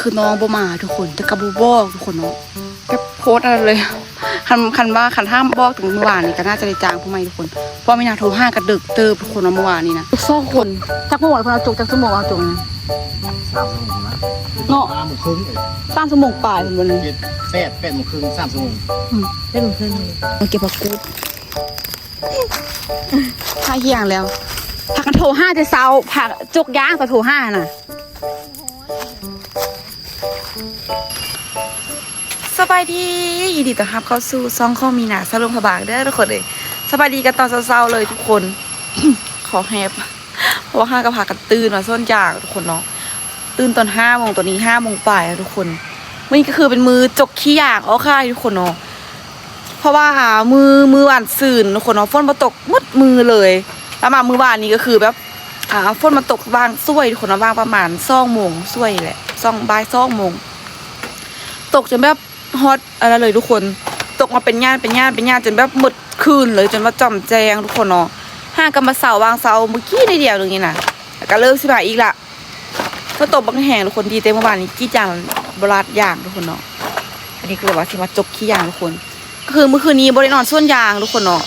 ຄືນ້ອງບໍ່ມາທຸກຄົນ ແຕ່ກໍບໍ່ບອກທຸກຄົນເນາະ ແບບໂພດອັນນັ້ນເລີຍ. ຄັນ ຄັນວ່າ ຄັນຖ້າບອກຕັ້ງມື້ວານນີ້ກໍໜ້າຈະໄດ້ຈ້າງຜູ້ໃໝ່ທຸກຄົນ ເພາະວ່າມີນາໂທຫາກໍເດິກເຕີບທຸກຄົນເນາະ ມື້ວານນີ້ນະ. ສອງຄົນ ຈັກໂມງລະ ເພິ່ນເອົາຈົກ ຈັກຊົ່ວໂມງເອົາຈົກນະ? ສາມຊົ່ວໂມງນະ ເນາະ ຫ້າໂມງເຄິ່ງເອີຍ ສາມຊົ່ວໂມງປາຍເພິ່ນ ເຈັດ ແປດ ແປດໂມງເຄິ່ງ ສາມຊົ່ວໂມງ ອືມ ແປດໂມງເຄິ່ງ ມາເກັບຜັກກູດ. ພາຫຍັງແລ້ວ ພາກັນໂທຫາແຕ່ເຊົ້າ ພາຈົກຢາງຕອນໂທຫານະ. ສະບາຍດີ ຍິນດີຕ້ອນຮັບເຂົ້າສູ່ຊ່ອງຂອງມີນາ ສາວຫຼວງພະບາງເດີທຸກຄົນເອີຍ. ສະບາຍດີກັນຕອນເຊົ້າໆເລີຍທຸກຄົນ ຂໍແຮບ ເພາະວ່າຫາກໍພາກັນຕື່ນມາສວນຢາງທຸກຄົນເນາະ ຕື່ນຕອນຫ້າໂມງ ຕອນນີ້ຫ້າໂມງປາຍແລ້ວທຸກຄົນ. ມື້ນີ້ກໍຄືເປັນມື້ຈົກຂີ້ຢາງອອກຂາຍທຸກຄົນເນາະ ເພາະວ່າ ອ່າ ມື້ ມື້ວານຊືນທຸກຄົນເນາະ ຝົນບໍ່ຕົກໝົດມື້ເລີຍ ແລ້ວມາມື້ວານນີ້ກໍຄືແບບ ອ່າ ຝົນມາຕົກຫວ່າງສວຍທຸກຄົນເນາະ ຫວ່າງປະມານສອງໂມງສວຍແຫຼະ ສອງ ບ່າຍສອງໂມງ ຕົກຈົນແບບຮອດອັນນັ້ນເລີຍທຸກຄົນ ຕົກມາເປັນຫຍ້າ ເປັນຫຍ້າ ເປັນຫຍ້າ ຈົນແບບໝົດຄືນເລີຍ ຈົນວ່າຈອມແຈ້ງທຸກຄົນເນາະ. ຫາກໍມາເຊົາ ຫວ່າງເຊົ້າມື້ກີ້ໜ້ອຍດຽວໜຶ່ງນີ້ນະ ແລ້ວກໍເລີ່ມຊິມາອີກລະ. ຝົນຕົກບັກແຮງທຸກຄົນ ດີແຕ່ມື້ວານນີ້ກຣີດຢາງບໍ່ລາດຢາງທຸກຄົນເນາະ. ອັນນີ້ກໍເລີຍວ່າຊິມາຈົກຂີ້ຢາງທຸກຄົນ ກໍຄືມື້ຄືນນີ້ບໍ່ໄດ້ນອນສວນຢາງທຸກຄົນເນາະ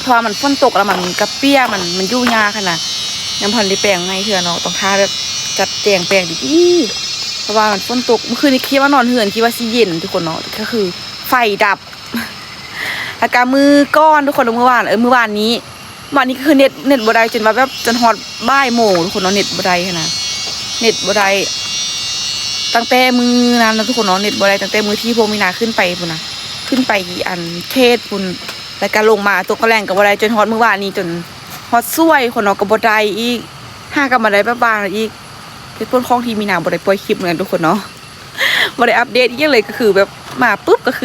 ເພາະວ່າມັນຝົນຕົກແລ້ວມັນກະປຽກ ມັນ ມັນຢູ່ຍາກຫັ້ນນະ ຍັງບໍ່ທັນໄດ້ແປງໃໝ່ເທື່ອເນາະ ຕ້ອງຖ້າແບບຈັດແຈງແປງດີໆ ເພາະວ່າມັນຝົນຕົກ. ມື້ຄືນນີ້ຄິດວ່ານອນເຮືອນ ຄິດວ່າຊິເຢັນທຸກຄົນເນາະ ກໍຄືໄຟດັບ ແລ້ວກະມື້ກ່ອນທຸກຄົນ ມື້ວານ ເອີ ມື້ວານນີ້ ວານນີ້ກໍຄືເນັດ ເນັດບໍ່ໄດ້ຈົນວ່າແບບ ຈົນຮອດບ່າຍໂມງທຸກຄົນເນາະ ເນັດບໍ່ໄດ້ຫັ້ນນະ ເນັດບໍ່ໄດ້ຕັ້ງແຕ່ມື້ນັ້ນນະທຸກຄົນເນາະ ເນັດບໍ່ໄດ້ຕັ້ງແຕ່ມື້ທີ່ພວກມີນາຂຶ້ນໄປພຸ້ນນະ ຂຶ້ນໄປອັນເຂດພຸ້ນ ແລ້ວກໍລົງມາຕົກກະແລງກໍບໍ່ໄດ້ ຈົນຮອດມື້ວານນີ້ ຈົນຮອດສວຍພຸ້ນເນາະ ກໍບໍ່ໄດ້ອີກ ຫາກໍມາໄດ້ແບບວ່າອີກ ເຫດຜົນຂອງທີ່ມີນາບໍ່ໄດ້ປ່ອຍຄລິບນັ້ນທຸກຄົນເນາະ. ບໍ່ໄດ້ອັບເດດອີ່ຫຍັງເລີຍ ກໍຄືແບບມາປຶບ ກໍຄື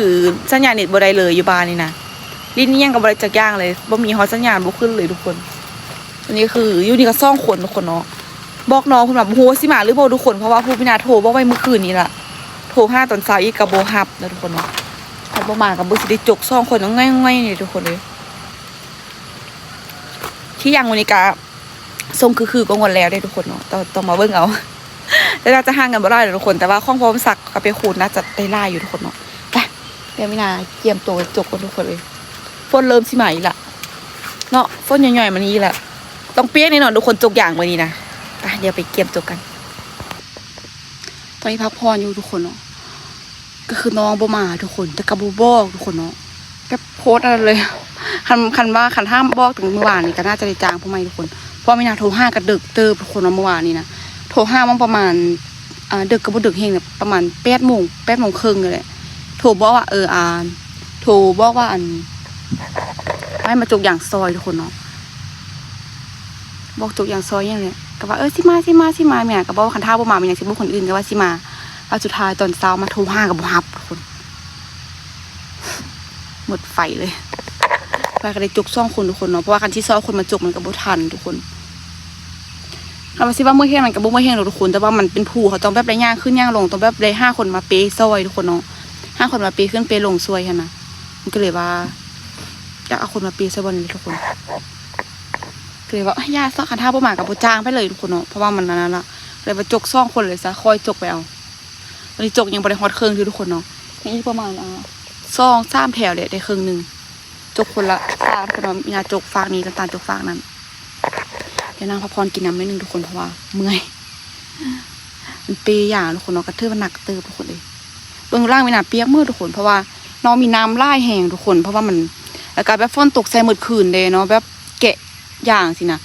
ສັນຍານເນັດບໍ່ໄດ້ເລີຍຢູ່ບ້ານນີ້ນະ ຫຼິ້ນອີ່ຫຍັງກໍບໍ່ໄດ້ຈັກຢ່າງເລີຍ ບໍ່ມີຮອດສັນຍານ ບໍ່ຂຶ້ນເລີຍທຸກຄົນ. ອັນນີ້ຄືຢູ່ນີ້ກໍສອງຄົນທຸກຄົນເນາະ ບອກນ້ອງເພິ່ນວ່າບໍ່ຮູ້ວ່າຊິມາຫຼືບໍ່ທຸກຄົນ ເພາະວ່າຜູ້ມີນາໂທບອກໄວ້ມື້ຄືນນີ້ລະ ໂທຫາຕອນເຊົ້າອີກກໍບໍ່ຮັບນະທຸກຄົນເນາະ. ຄັນບໍ່ມາກໍບໍ່ຊິໄດ້ຈົກສອງຄົນງ່ອຍໆນີ້ທຸກຄົນເອີຍ. ຂີ້ຢາງມື້ນີ້ກະ ຊົງຄືໆກວ່າງວດແລ້ວເດ້ທຸກຄົນເນາະ ຕ້ອງ ຕ້ອງມາເບິ່ງເອົາ ແຕ່ໜ້າຈະຫ່າງກັນບໍ່ຫຼາຍດອກທຸກຄົນ ແຕ່ວ່າຂອງພໍ່ບຸນສັກກັບເອື້ອຍຄູນໜ້າຈະໄດ້ຫຼາຍຢູ່ທຸກຄົນເນາະ. ໄປ ດຽວມີນາກຽມໂຕໄປຈົກກ່ອນທຸກຄົນເອີຍ ຝົນເລີ່ມຊິມາອີກລະເນາະ ຝົນຫຍ້ອຍໆມານີ້ອີກລະ ຕ້ອງປຽກແນ່ນອນທຸກຄົນ ຈົກຢາງມື້ນີ້ນະ. ໄປ ດຽວໄປກຽມຈົກກັນ ຕອນນີ້ພັກຜ່ອນຢູ່ທຸກຄົນເນາະ ກໍຄືນ້ອງບໍ່ມາທຸກຄົນ ແຕ່ກໍບໍ່ບອກທຸກຄົນເນາະ ແບບໂພດອັນນັ້ນເລີຍ. ຄັນ ຄັນວ່າ ຄັນຖ້າບອກຕັ້ງມື້ວານນີ້ກໍໜ້າຈະໄດ້ຈ້າງຜູ້ໃໝ່ທຸກຄົນ ເພາະວ່າມີນາໂທຫາກໍເດິກເຕີບທຸກຄົນເນາະ ມື້ວານນີ້ນະ ໂທຫາມັນປະມານ ອ່າ ເດິກກໍບໍ່ເດິກແຮງນະ ປະມານແປດໂມງ ແປດໂມງເຄິ່ງນີ້ແຫຼະ ໂທບອກວ່າ ເອີ ອ່າ ໂທບອກວ່າ ອັນ ໃຫ້ມາຈົກຢາງຊອຍທຸກຄົນເນາະ ບອກຈົກຢາງຊອຍຫຍັງນີ້ ກໍວ່າ ເອີ ຊິມາ ຊິມາ ຊິມາ ແມ່ກໍບອກວ່າ ຄັນຖ້າບໍ່ມາແມ່ນຫຍັງຊິບອກຄົນອື່ນ ກໍວ່າຊິມາ ແລ້ວສຸດທ້າຍຕອນເຊົ້າມາໂທຫາກໍບໍ່ຮັບທຸກຄົນ ໝົດໄຟເລີຍ. ພາກັນໄດ້ຈົກສອງຄົນທຸກຄົນເນາະ ເພາະວ່າຄັນຊິຊອກຄົນມາຈົກມັນກໍບໍ່ທັນທຸກຄົນ. ຄັນວ່າຊິວ່າເມື່ອຍແຮງມັນກໍບໍ່ເມື່ອຍແຮງດອກທຸກຄົນ ແຕ່ວ່າມັນເປັນພູ ເຮົາຕ້ອງແບບໄດ້ຍ່າງຂຶ້ນຍ່າງລົງ ຕ້ອງແບບໄດ້ຫາຄົນມາເປຊ່ອຍທຸກຄົນເນາະ ຫາຄົນມາເປຂຶ້ນເປລົງຊ່ອຍຫັ້ນນະ ມັນກໍເລີຍວ່າຢາກເອົາຄົນມາເປຊ່ອຍບໍ່ນີ້ແຫຼະທຸກຄົນ. ກໍເລີຍວ່າ ໂອ້ຍ ຢ່າຊະ ຄັນຖ້າບໍ່ມາກໍບໍ່ຈ້າງໄປເລີຍທຸກຄົນເນາະ ເພາະວ່າມັນອັນນັ້ນລະ ກໍເລີຍວ່າຈົກສອງຄົນເລີຍຊະ ຄ່ອຍຈົກໄປເອົາ. ຕອນນີ້ຈົກຍັງບໍ່ໄດ້ຮອດເຄິ່ງເທື່ອທຸກຄົນເນາະ ຍັງອີກປະມານ ອ່າ ສອງສາມແຖວແຫຼະ ໄດ້ເຄິ່ງໜຶ່ງ ຈົກຄົນລະສາມຄົນເນາະ ມີນາຈົກຟາກນີ້ ນ້ຳຕານຈົກຟາກນັ້ນ. ດຽວນັ່ງພັກຜ່ອນກິນນ້ຳໜ້ອຍໜຶ່ງທຸກຄົນ ເພາະວ່າເມື່ອຍ ມັນເປຢາງທຸກຄົນເນາະ ກະຖືວ່າໜັກເຕີບທຸກຄົນເອີຍ. ເບິ່ງຫຼັງມີນາປຽກໝົດທຸກຄົນ ເພາະວ່ານ້ອງມີນ້ຳຫຼາຍແຮງທຸກຄົນ ເພາະວ່າມັນ ແລ້ວກະແບບຝົນຕົກໃສ່ໝົດຄືນເດ້ເນາະ ແບບ ແກະຢາງຊີ້ນະ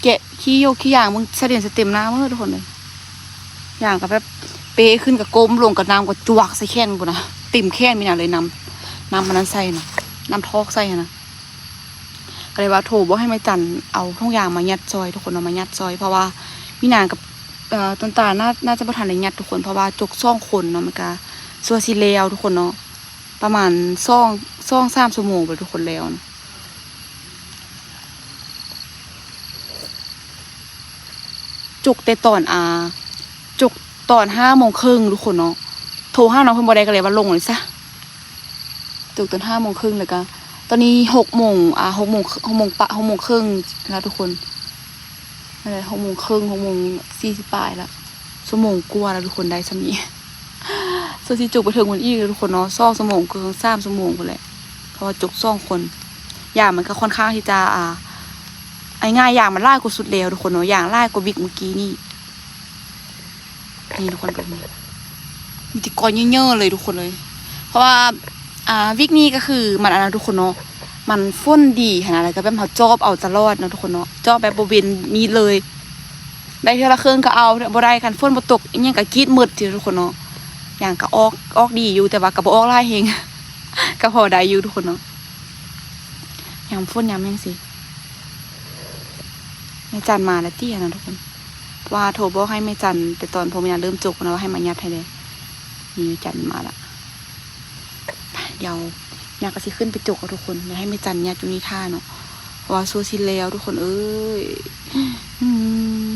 ແກະຂີ້ຢົກຂີ້ຢາງເບິ່ງສະເດັນສະເຕັມໜ້າໝົດທຸກຄົນເອີຍ. ຢາງກໍແບບເປຂຶ້ນກໍກົ້ມ ລົງກໍນ້ຳກໍຈວກໃສ່ແຂນພຸ້ນນະ ເຕັມແຂນມີນາເລີຍ ນ້ຳ ນ້ຳອັນນັ້ນໃສ່ນະ ນ້ຳທອກໃສ່ຫັ້ນນະ. ກໍເລີຍວ່າໂທບອກໃຫ້ແມ່ຈັນເອົາຖົງຢາງມາຍັດຊ່ອຍທຸກຄົນ ເອົາມາຍັດຊ່ອຍ ເພາະວ່າມີນາກັບ ເອີ ຕົ້ນຕານ ໜ້າ ໜ້າຈະບໍ່ທັນໄດ້ຍັດທຸກຄົນ ເພາະວ່າຈົກສອງຄົນເນາະ ມັນກະຊົ່ວຊິແລ້ວທຸກຄົນເນາະ ປະມານສອງ ສອງສາມຊົ່ວໂມງໄປທຸກຄົນແລ້ວນະ. ຈົກແຕ່ຕອນ ອ່າ ຈົກຕອນຫ້າໂມງເຄິ່ງທຸກຄົນເນາະ ໂທຫານ້ອງເພິ່ນບໍ່ໄດ້ ກໍເລີຍວ່າລົງເລີຍຊະ. ຈົກຕອນຫ້າໂມງເຄິ່ງ ແລ້ວກະຕອນນີ້ຫົກໂມງ ອ່າ ຫົກໂມງ ຫົກໂມງປະ ຫົກໂມງເຄິ່ງແລ້ວທຸກຄົນ ນັ້ນແຫຼະ ຫົກໂມງເຄິ່ງ ຫົກໂມງສີ່ສິບປາຍລະ. ຊົ່ວໂມງກວ່າແລ້ວທຸກຄົນ ໄດ້ຊ່ຳນີ້. ສ່ວນຊິຈົກໄປເຖິງພຸ້ນອີກເດີທຸກຄົນເນາະ ສອງຊົ່ວໂມງເກີນ ສາມຊົ່ວໂມງພຸ້ນແຫຼະ ເພາະວ່າຈົກສອງຄົນ. ຢາງມັນກໍຄ່ອນຂ້າງທີ່ຈະ ອ່າ ເອົາງ່າຍໆ ຢາງມັນຫຼາຍກວ່າຊຸດແລ້ວທຸກຄົນເນາະ ຢາງຫຼາຍກວ່າວິກມື້ກີ້ນີ້. ນີ້ທຸກຄົນເບິ່ງ ມີແຕ່ກ້ອນເຍີະໆ ເລີຍທຸກຄົນເອີຍ. ເພາະວ່າ ອ່າ ວິກນີ້ກໍຄືມັນອັນນັ້ນທຸກຄົນເນາະ ມັນຝົນດີຫັ້ນນະ ແລ້ວກໍແບບເຮົາຈອບເອົາຕະຫຼອດເນາະທຸກຄົນເນາະ ຈອບແບບບໍ່ເວັ້ນມີດເລີຍ. ໄດ້ເທື່ອລະເຄິ່ງກໍເອົາ ບໍ່ໄດ້ ຄັນຝົນບໍ່ຕົກອີ່ຫຍັງກໍກຣີດໝົດຊີ້ທຸກຄົນເນາະ. ຢາງກໍອອກ ອອກດີຢູ່ ແຕ່ວ່າກໍບໍ່ອອກຫຼາຍແຮງ ກໍພໍໄດ້ຢູ່ທຸກຄົນເນາະ ຍາມຝົນຍາມຫຍັງຊີ້. ແມ່ຈັນມາແລ້ວຕິຫັ້ນນະທຸກຄົນ ເພາະວ່າໂທບອກໃຫ້ແມ່ຈັນ ແຕ່ຕອນພໍ່ແມ່ນາເລີ່ມຈົກນະ ວ່າໃຫ້ມາຍັດໃຫ້ແດ່. ນີ້ແມ່ຈັນມາລະ ດຽວຍາກໍຊິຂຶ້ນໄປຈົກເອົາທຸກຄົນ ດຽວໃຫ້ແມ່ຈັນຍັດຢູ່ນີ້ຖ້າເນາະ ເພາະວ່າຊົ່ວຊິແລ້ວທຸກຄົນເອີຍ. ອືມ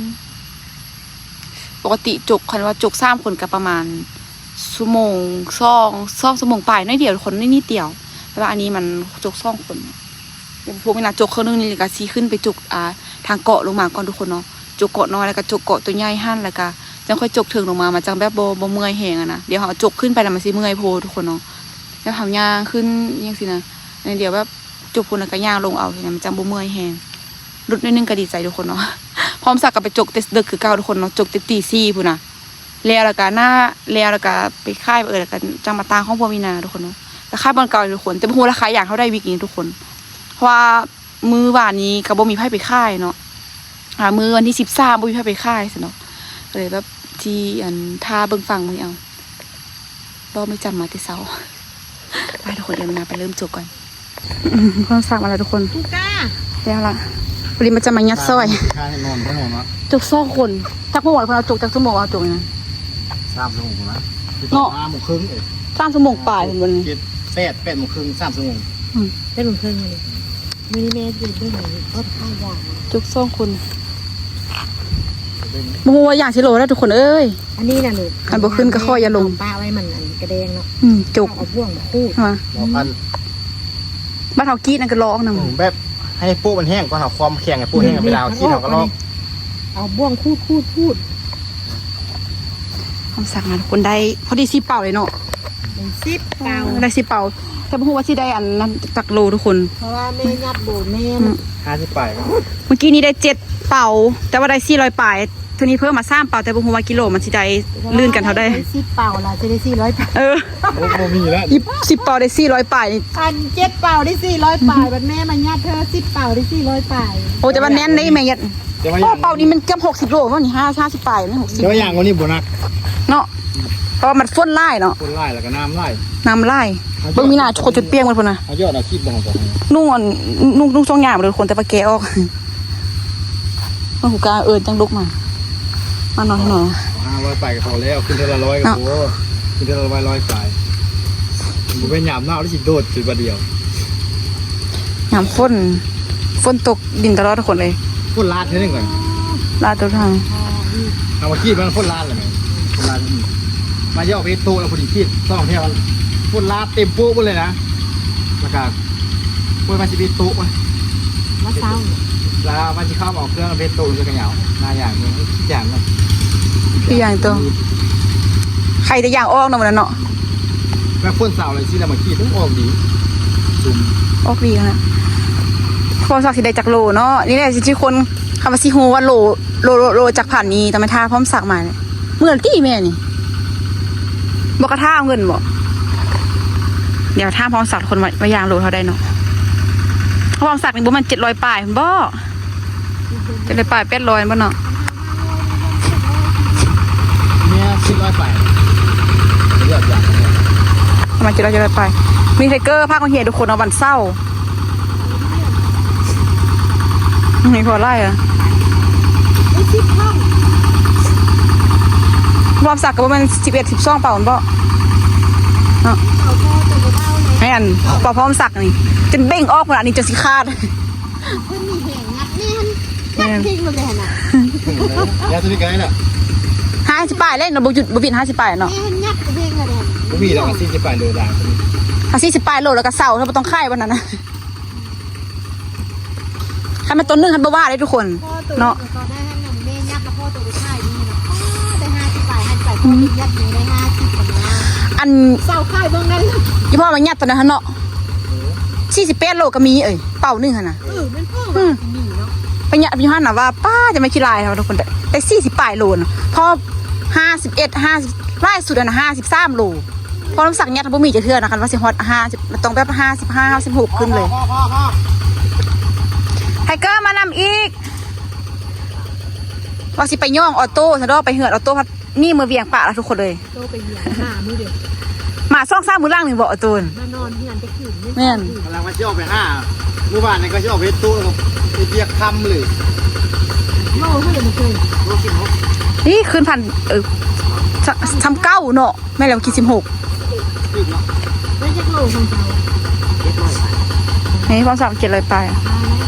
ປົກກະຕິຈົກ ຄັນວ່າຈົກສາມຄົນກໍປະມານຊົ່ວໂມງສອງ ສອງຊົ່ວໂມງປາຍໜ້ອຍດຽວທຸກຄົນ ນິດໆ ດຽວ. ແຕ່ວ່າອັນນີ້ມັນຈົກສອງຄົນ ພວກນີ້ນະ ຈົກເຄິ່ງໜຶ່ງນີ້ ແລ້ວກໍຊິຂຶ້ນໄປຈົກ ອ່າ ທາງເກາະລົງມາກ່ອນທຸກຄົນເນາະ ຈົກເກາະນ້ອຍ ແລ້ວກໍຈົກເກາະຕົວໃຫຍ່ຫັ້ນ ແລ້ວກໍຈັ່ງຄ່ອຍຈົກເທິງລົງມາ ມັນຈັ່ງແບບບໍ່ ບໍ່ເມື່ອຍແຮງຫັ້ນນະ. ດຽວເຮົາຈົກຂຶ້ນໄປແລ້ວມັນຊິເມື່ອຍໂພດທຸກຄົນເນາະ. ແລ້ວເຮົາຍ່າງຂຶ້ນຈັ່ງຊີ້ນະ ແລ້ວດຽວແບບຈົກພຸ້ນ ແລ້ວກໍຍ່າງລົງເອົາ ມັນຈັ່ງບໍ່ເມື່ອຍແຮງ. ຫຼຸດໜ້ອຍໜຶ່ງກໍດີໃຈທຸກຄົນເນາະ. ພ້ອມສັກກໍໄປຈົກແຕ່ເດິກຄືເກົ່າທຸກຄົນເນາະ ຈົກແຕ່ຕີສີ່ພຸ້ນນະ. ແລ້ວ ແລ້ວກໍໜ້າ ແລ້ວ ແລ້ວກໍໄປຂາຍ ເອີ ແລ້ວກໍຈັ່ງມາຕາງຂອງພວກມີນາທຸກຄົນເນາະ. ກໍຂາຍບ່ອນເກົ່າຢູ່ທຸກຄົນ ແຕ່ບໍ່ຮູ້ລາຄາຢາງເທົ່າໃດວິກນີ້ທຸກຄົນ ເພາະວ່າມື້ວານນີ້ກໍບໍ່ມີໃຜໄປຂາຍເນາະ. ອ່າ ມື້ວັນທີສິບສາມບໍ່ມີໃຜໄປຂາຍຊັ້ນເນາະ ກໍເລີຍແບບຊິ ອັນ ຖ້າເບິ່ງຟັງມື້ເອົາ ບອກແມ່ຈັນມາແຕ່ເຊົ້າ. ໄປທຸກຄົນ ດຽວມານາໄປເລີ່ມຈົກກ່ອນ. ອືມ ພອມສັກມາແລ້ວທຸກຄົນ ກູກາ ແລ້ວລະ ພໍດີມາຈະມາຍັດຊອຍ ຂ້າໃຫ້ນອນ ໃຫ້ນອນເນາະ ຈົກສອງຄົນ. ຈັກໂມງລະ ເພິ່ນເອົາຈົກ ຈັກຊົ່ວໂມງເອົາຈົກນີ້ນະ? ສາມຊົ່ວໂມງພຸ້ນນະ ເນາະ ຫ້າໂມງເຄິ່ງເອງ ສາມຊົ່ວໂມງປາຍພຸ້ນ ເຈັດ ແປດ ແປດໂມງເຄິ່ງ ສາມຊົ່ວໂມງ ອືມ ແປດໂມງເຄິ່ງ. ມື້ນີ້ແມ່ຢູ່ເບິ່ງກໍຂາຍຢາງ ຈົກສອງຄົນ ບໍ່ຮູ້ວ່າຢາງຊິໂລເທົ່າໃດທຸກຄົນເອີຍ. ອັນນີ້ນະລູກ ຄັນບໍ່ຂຶ້ນກໍຂໍຢ່າລົງ ເອົາປະໄວ້ມັນອັນກະແດງເນາະ ອືມ ຈົກ ເອົາບ່ວງມາຂູດ ວ່າ ເອົາອັນ ບາດເຮົາກຣີດນັ້ນກໍລອກນຳ ອືມ ແບບໃຫ້ໂປ້ະມັນແຫ້ງກ່ອນ ເຮົາຄວາມແຂງໃຫ້ໂປ້ະແຫ້ງ ອືມ ເວລາເຮົາກຣີດເຮົາກໍລອກ ເອົາບ່ວງຂູດ ຂູດ ຂູດ ຄວາມສັກມາທຸກຄົນ ໄດ້ພໍດີສິບເປົາເລີຍເນາະ ສິບເປົາ ໄດ້ສິບເປົາ ແຕ່ບໍ່ຮູ້ວ່າຊິໄດ້ອັນນັ້ນຈັກໂລທຸກຄົນ ເພາະວ່າແມ່ຍັດໂບແມ່ນ ອືມ ຫ້າສິບປາຍ ເມື່ອກີ້ນີ້ໄດ້ເຈັດເປົາ ແຕ່ວ່າໄດ້ສີ່ຮ້ອຍປາຍ. ເທື່ອນີ້ເພີ່ມມາສາມເປົາ ແຕ່ບໍ່ຮູ້ວ່າກິໂລມັນຊິໄດ້ລື່ນກັນເທົ່າໃດ ສິບເປົາລະ ຊິໄດ້ສີ່ຮ້ອຍປາຍ ເອີ ໂອ້ ບໍ່ມີແລ້ວ ສິບ ສິບເປົາໄດ້ສີ່ຮ້ອຍປາຍນີ້ ອັນເຈັດເປົາໄດ້ສີ່ຮ້ອຍປາຍ ບັດແມ່ມາຍັດເທື່ອສິບເປົາໄດ້ສີ່ຮ້ອຍປາຍ. ໂອ້ ແຕ່ວ່າແໜ້ນເດ້ແມ່ຍັດ ແຕ່ວ່າ ໂອ້ ເປົານີ້ມັນເກືອບຫົກສິບໂລບໍ່ນີ້ ຫ້າ ຫ້າສິບປາຍແມ່ນ ຫົກສິບ ແຕ່ວ່າຢາງກວ່ານີ້ບໍ່ໜັກເນາະ ເພາະວ່າມັນຝົນຫຼາຍເນາະ ຝົນຫຼາຍ ແລ້ວກໍນ້ຳຫຼາຍ ນ້ຳຫຼາຍ ເບິ່ງມີນາຄົນຈົນປຽກໝົດພຸ້ນນະ ເອົາຍອດເອົາຄີບບໍ່ຂອງເຈົ້າ ນຸ່ງອັນ ນຸ່ງ ນຸ່ງ ນຸ່ງຊ່ອງຍາມເລີຍຄົນ ແຕ່ວ່າແກະອອກ ມັນຜູ້ກາເອີ້ນຈັ່ງລຸກມາ ມານອນເນາະ ຫ້າຮ້ອຍປາຍກໍພໍແລ້ວ ຂຶ້ນເທື່ອລະຮ້ອຍກໍພໍ ເນາະ ຂຶ້ນເທື່ອລະຮ້ອຍ ຮ້ອຍປາຍ ບໍ່ແມ່ນຍາມໜາວທີ່ຊິໂດດຈຸດບາດດຽວ ຍາມຝົນ ຝົນຕົກດິນຕະຫຼອດທຸກຄົນເອີຍ ຝົນລາດເທື່ອໜຶ່ງກ່ອນ ລາດຕົກທາງ ເອົາມາກີ້ມັນຝົນລາດແລ້ວແມ່ ຝົນລາດ ມາຢອກເຮັດໂຕະແລ້ວພໍດີກີ້ສອງແຖວ ຝົນລາດເຕັມໂປ້ະໝົດເລີຍນະ ແລ້ວກໍ ໂອ້ຍ ວ່າຊິໄປໂຕະ ມາເຊົ້າ ລະວ່າຊິເຂົ້າມາເອົາເຄື່ອງເຮັດໂຕະ ແລ້ວກໍຍາວ ໜ້າຢາງ ຢາງເນາະ ຄືຢາງໂຕ ໄຂ່ແຕ່ຢາງອອກເນາະ ມື້ນັ້ນເນາະ ແລ້ວຝົນເຊົາແລ້ວຊິລະມາຂີ່ ອອກດີ ຊຸ່ມ ອອກດີນະ ພອມສັກຊິໄດ້ຈັກໂລເນາະ ນີ້ແຫຼະຊິຄົນ ຄັນວ່າຊິຮູ້ວ່າໂລ ໂລ ໂລ ໂລຈັກພັນນີ້ ຕ້ອງໄປຖ້າພອມສັກມາ ເມື່ອຕີແມ່ນີ້ ບໍ່ກະຖ້າເອົາເງິນບໍ່? ດຽວຖາມພອມສັກຄົນວ່າ ວ່າຢາງໂລເທົ່າໃດເນາະ? ພອມສັກນີ້ບໍ່ແມ່ນເຈັດຮ້ອຍປາຍພຸ້ນບໍ່? ເຈັດຮ້ອຍປາຍ ແປດຮ້ອຍບໍ່ເນາະ? ເມຍ ສີ່ຮ້ອຍປາຍ ປະມານເຈັດຮ້ອຍ ເຈັດຮ້ອຍປາຍ. ມີໄທເກີພາກໂຮງຮຽນທຸກຄົນເນາະ ວັນເສົາ. ມີພໍຫຼາຍອະ ໄດ້ສິບເທົ່າ ພອມສັກກໍບໍ່ແມ່ນສິບເອັດ ສິບສອງເປົາແມ່ນບໍ່ເນາະ? ເອົາພໍໂຕບໍ່ເບົາເລີຍ ແມ່ນ ເປົາພອມສັກນີ້ ຈົນເບັ່ງອອກພຸ້ນລະ ນີ້ຈົນຊິຂາດ ເພິ່ນມີແຮງງັດ ແມ່ນ ແມ່ນ ງັດເພງເລີຍຫັ້ນນະ ແລ້ວຕົວນີ້ກໍໄດ້ລະ ຫ້າສິບປາຍເລີຍເນາະ ບໍ່ຢຸດບໍ່ບິດ ຫ້າສິບປາຍເນາະ ແມ່ນ ຍັດເພງເລີຍ ບໍ່ມີແລ້ວ ຫ້າສິບປາຍໂລດາ ຫ້າສິບປາຍໂລ ແລ້ວກໍເຊົາ ເຮົາບໍ່ຕ້ອງຂາຍວັນນັ້ນນະ. ຄັນແມ່ນຕົວໜຶ່ງຫັ້ນບໍ່ວ່າເດ້ທຸກຄົນເນາະ ພໍໂຕໄດ້ຫັ້ນນະ ແມ່ຍັດລະພໍໂຕໄປຂາຍນີ້ນະ ອໍ ໄດ້ຫ້າສິບ ຍັດໄດ້ຫ້າສິບ ອັນເສົາຂາຍເບິ່ງນັ້ນ ອີ່ພໍ່ມາຍັດຕອນນັ້ນຫັ້ນເນາະ ສີ່ສິບແປດໂລກໍມີເອີຍ ເປົາໜຶ່ງຫັ້ນນະ. ເອີ ແມ່ນພໍ່ວ່າຊິມີເນາະ ໄປຍັດຢູ່ຫັ້ນນະວ່າ ປ້າ ຈະແມ່ນຂີ້ລາຍເນາະທຸກຄົນ ໄດ້ສີ່ສິບປາຍໂລນະ ພໍຫ້າສິບເອັດ ຫ້າສິບ ຫຼາຍສຸດຫັ້ນນະ ຫ້າສິບສາມໂລ. ພໍນ້ຳສັກຍັດບໍ່ມີຈັກເທື່ອນະ ຄັນວ່າຊິຮອດຫ້າສິບ ມັນຕ້ອງແບບຫ້າສິບຫ້າ ຫ້າສິບຫົກຂຶ້ນເລີຍ. ໄທເກີມານຳອີກ ວ່າຊິໄປຍ່ອງອໍໂຕ້ຊະດອກ ໄປເຮືອນອໍໂຕ້ ພັດນີ້ເມືອວຽງປະລະທຸກຄົນເອີຍ. ໂຕໄປວຽງ ຫາມື້ດຽວ ມາສອງສາມມື້ຫຼັງນີ້ບໍ່ ອາຕູນ ມານອນເຮືອນຈັກຄືນ ແມ່ນ ກຳລັງວ່າຊິອອກໄປຫາ ມື້ວານນີ້ກໍຊິອອກໄປເຮັດໂຕ ເຮັດວຽກຄ່ຳເລີຍ. ໂລເທົ່າໃດມັນເຄີຍ ໂລສິບຫົກ ນີ້ຄືນພັນ ເອີ ຊ- ຊຳເກົ່າເນາະ ແມ່ນແລ້ວ ກິນສິບຫົກ ຖືກເນາະ. ໄດ້ຈັກໂລຂອງເຈົ້າ? ເຈັດຮ້ອຍປາຍ ນີ້ພວກສາມ ເຈັດຮ້ອຍປາຍ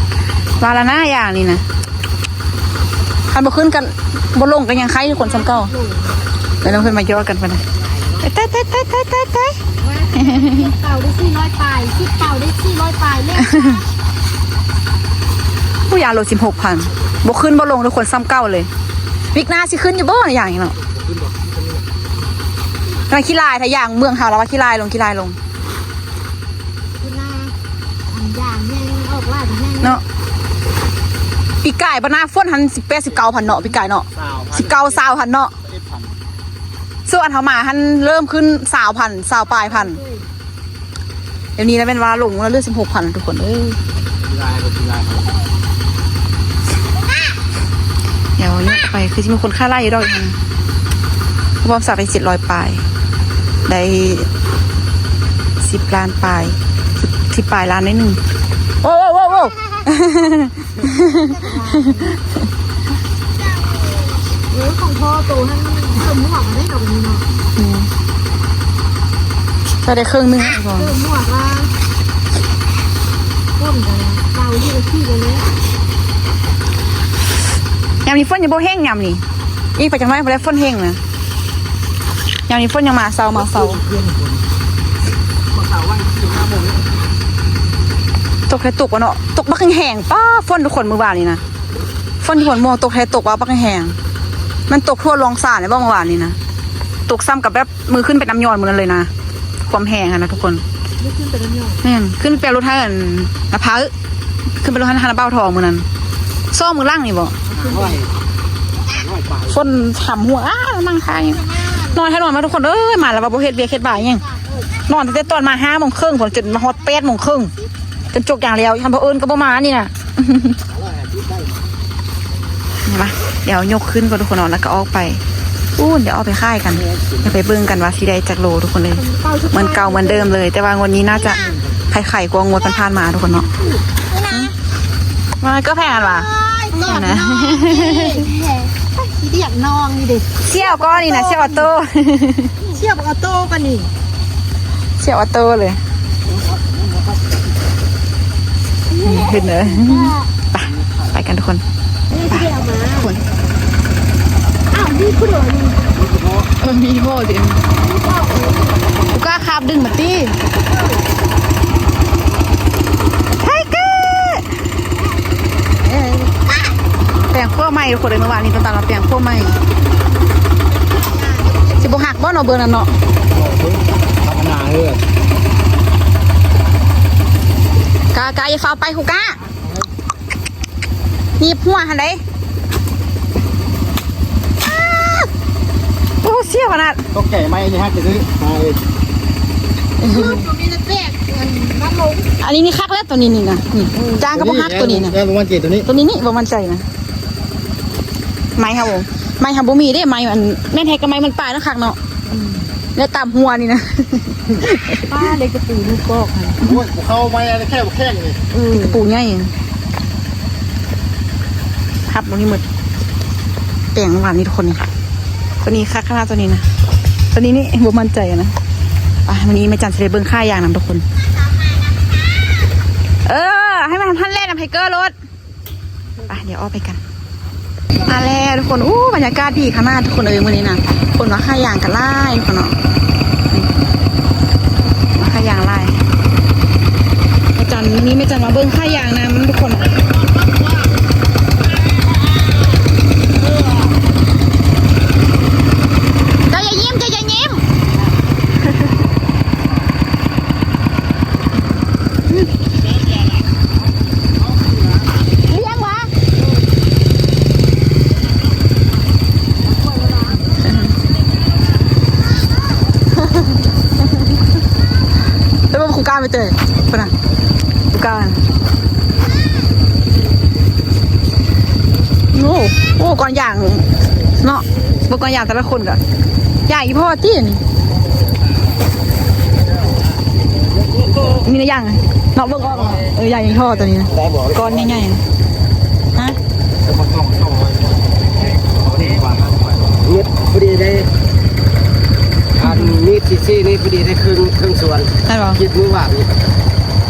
ວ່າລະນະ ຢ່າງນີ້ນະ. ຄັນບໍ່ຂຶ້ນກັນ ບໍ່ລົງກໍຍັງໄຄຄົນສ່ຳເກົ່າ. ແລ້ວເພິ່ນມາຢໍກັນປານໃດ? ຕາຍ ຕາຍ ຕາຍ ຕາຍ ຕາຍ ຕາຍ ຕາຍ ເກົ້າໄດ້ສີ່ຮ້ອຍປາຍ ສິບເກົ້າໄດ້ສີ່ຮ້ອຍປາຍ ເລກ ຜູ້ຢາໂລສິບຫົກພັນ ບໍ່ຂຶ້ນບໍ່ລົງທຸກຄົນ ສ່ຳເກົ່າເລີຍ. ວິກໜ້າຊິຂຶ້ນຢູ່ບໍ່ ຢ່າງນີ້ເນາະ. ມັນຂີ້ລາຍ ຖ້າຢ່າງເມືອງເຮົາລະວ່າຂີ້ລາຍລົງ ຂີ້ລາຍລົງ. ເນາະ ປີກາຍບັດໜ້າຝົນຫັ້ນ ສິບແປດ ສິບເກົ້າພັນເນາະ ປີກາຍເນາະ ສິບເກົ້າ ຊາວພັນເນາະ. ສ່ວນເຮົາມາຫັ້ນເລີ່ມຂຶ້ນ ຊາວພັນ ຊາວປາຍພັນ. ດຽວນີ້ລະແມ່ນວ່າລົງມາເຫຼືອ ສິບຫົກພັນ ທຸກຄົນເອີຍ. ດຽວນີ້ໄປຄືຊິມີຄົນຄ້າຫຼາຍຢູ່ດອກ ເພາະວ່າສັກໄດ້ເຈັດຮ້ອຍປາຍ ໄດ້ສິບລ້ານປາຍ ສິບ ສິບປາຍລ້ານໜ້ອຍໜຶ່ງ. ໂອ້ ໂອ້ ໂອ້ ໂອ້ ເອີ ຂອງພໍ່ໂຕຫັ້ນເສີມໝວກໄດ້ດອກນີ້ເນາະ. ອືມ ກໍໄດ້ເຄິ່ງໜຶ່ງ ເສີມໝວກວ່າ ຝົນກໍເປົ່າຢູ່ທີ່ເລີຍ. ຍາມນີ້ຝົນຍັງບໍ່ແຮງ ຍາມນີ້ ອີກໄປຈັກໜ້ອຍພຸ້ນແຫຼະຝົນແຮງນະ. ຍາມນີ້ຝົນຍັງມາເຊົາ ມາເຊົາ ຕົກແທ້ຕົກວ່າເນາະ ຕົກບັກແຮງໆ. ປ້າ ຝົນທຸກຄົນ ມື້ວານນີ້ນະ ຝົນທຸກຄົນ ມ່ວງຕົກແທ້ຕົກວ່າບັກແຮງ. ມັນຕົກທົ່ວລວງສານໄດ້ບໍ່ ມື້ວານນີ້ນະ ຕົກສ່ຳກັບແບບມື້ຂຶ້ນໄປນ້ຳຍອນມື້ນັ້ນເລີຍນະ ຄວາມແຮງຫັ້ນນະທຸກຄົນ. ແມ່ນ ຂຶ້ນໄປເອົາລົດໃຫ້ອັນນະພາ ຂຶ້ນໄປລົດຫັ້ນ ຫັ້ນນະບ່າວທອງມື້ນັ້ນ ສອງມື້ຫຼັງນີ້ບໍ່ ຫ້າຮ້ອຍ ຫ້າຮ້ອຍປາຍ ຝົນຫຳຫົວ ອ້າ ນັ່ງຄາຍ ນອນແທ້ນອນມາທຸກຄົນເອີຍ. ມາແລ້ວວ່າບໍ່ເຮັດວຽກເຮັດວາຍຫຍັງ ນອນຕັ້ງແຕ່ຕອນມາຫ້າໂມງເຄິ່ງພຸ້ນ ຈົນມາຮອດແປດໂມງເຄິ່ງ ຈົນຈົກຢ່າງແລ້ວ ຄັນບໍ່ເອີ້ນກໍບໍ່ມານີ້ນະ. ມາ ດຽວຍົກຂຶ້ນກ່ອນທຸກຄົນເນາະ ແລ້ວກໍອອກໄປ ປູ້ນ ດຽວເອົາໄປຂາຍກັນ ດຽວໄປເບິ່ງກັນວ່າຊິໄດ້ຈັກໂລທຸກຄົນເອີຍ. ເໝືອນເກົ່າເໝືອນເດີມເລີຍ ແຕ່ວ່າງວດນີ້ໜ້າຈະໄຂ່ໆກວ່າງວດຜ່ານໆມາທຸກຄົນເນາະ. ມັນກໍແພງຫັ້ນຫວາ ໂອ້ຍ ຕອດນ້ອງນີ້ ຊິດຽກນ້ອງນີ້ເດ້. ສ່ຽວກໍນີ້ນະ ສ່ຽວອໍໂຕ້ ສ່ຽວອໍໂຕ້ກໍນີ້ ສ່ຽວອໍໂຕ້ເລີຍ. ນີ້ຂຶ້ນເລີຍ ໄປ ໄປກັນທຸກຄົນ. ນີ້ຊິໄດ້ເອົາມາ ທຸກຄົນ ອ້າວ ມີຜູ້ດຽວນີ້ ເອີ ມີບໍ່ເດ ບໍ່ກ້າຄາບດຶງມາຕິ ໄທເກີ. ແປງຂົວໃໝ່ທຸກຄົນເອີຍ ມື້ວານນີ້ຕາຕາລາແປງຂົວໃໝ່ ຊິບໍ່ຫັກບໍ່ເນາະ ເບິ່ງນັ້ນເນາະ ທຳມະດາເອີ. ກາ ກາ ຢ່າຟ້າວໄປ ຄູກາ ໜີບຫົວຫັ້ນເດ້. ໂອ້ ສ່ຽວຂະໜາດ ຕົກໃຈໄມ້ນີ້ຮັກຊື່ໆ ອັນນີ້ນີ້ຄັກແລ້ວ ໂຕນີ້ນີ້ນະ ນີ້ ອືມ ຈ້າງກໍບໍ່ຮັກໂຕນີ້ນະ ແລ້ວບໍ່ໝັ້ນໃຈໂຕນີ້ ໂຕນີ້ນີ້ບໍ່ໝັ້ນໃຈນະ. ໄມ້ເຮົາ ໄມ້ເຮົາບໍ່ມີເດ້ ໄມ້ອັນ ແມ່ນແທ້ກໍໄມ້ມັນປ່ານະຄັກເນາະ ອືມ ແລະຕາມຫົວນີ້ນະ ປ້າເຫຼັກຕະປູ ລູກກອກຫັ້ນ ໂອ້ຍ ບໍ່ເຂົ້າໄມ້ແຄ່ບໍ່ແຂງນີ້ ເອີ ເຫຼັກຕະປູໃຫຍ່. ຮັບຕົງນີ້ໝົດ ແປງຫວານນີ້ທຸກຄົນນີ້ ຕົວນີ້ຄັກຂະໜາດ ຕົວນີ້ນະ ຕົວນີ້ນີ້ບໍ່ໝັ້ນໃຈນະ. ອ່ະ ມື້ນີ້ແມ່ຈັນຊິໄດ້ເບິ່ງຂາຍຢາງນຳທຸກຄົນ ເອີ ໃຫ້ມັນພັນແລ່ນນຳໄທເກີໂລດ. ໄປ ດຽວອອກໄປກັນ ມາແລ້ວທຸກຄົນ. ໂອ້ ບັນຍາກາດດີຂະໜາດທຸກຄົນເອີຍ ມື້ນີ້ນະ ຄົນມາຂາຍຢາງກັນຫຼາຍທຸກຄົນເນາະ ມາຂາຍຢາງຫຼາຍ. ແມ່ຈັນ ມື້ນີ້ແມ່ຈັນມາເບິ່ງຂາຍຢາງນຳທຸກຄົນ ເຈົ້າ ຢ່າງເນາະ ເບິ່ງກ່ອນ ຢ່າງແຕ່ລະຄົນກໍ ຢ່າງອີ່ພໍ່ຕິ ນີ້ ມີແຕ່ຢ່າງເນາະ ເບິ່ງອອກເນາະ ເອີ ຢ່າງອີ່ພໍ່ຕົວນີ້ນະ ກ້ອນໃຫຍ່ໆ ຮະ ເມັດພໍດີໄດ້ ອັນມີດຊີຊີນີ້ພໍດີໄດ້ເຄິ່ງ ເຄິ່ງສ່ວນ ແມ່ນບໍ່? ຄິດມື້ວານນີ້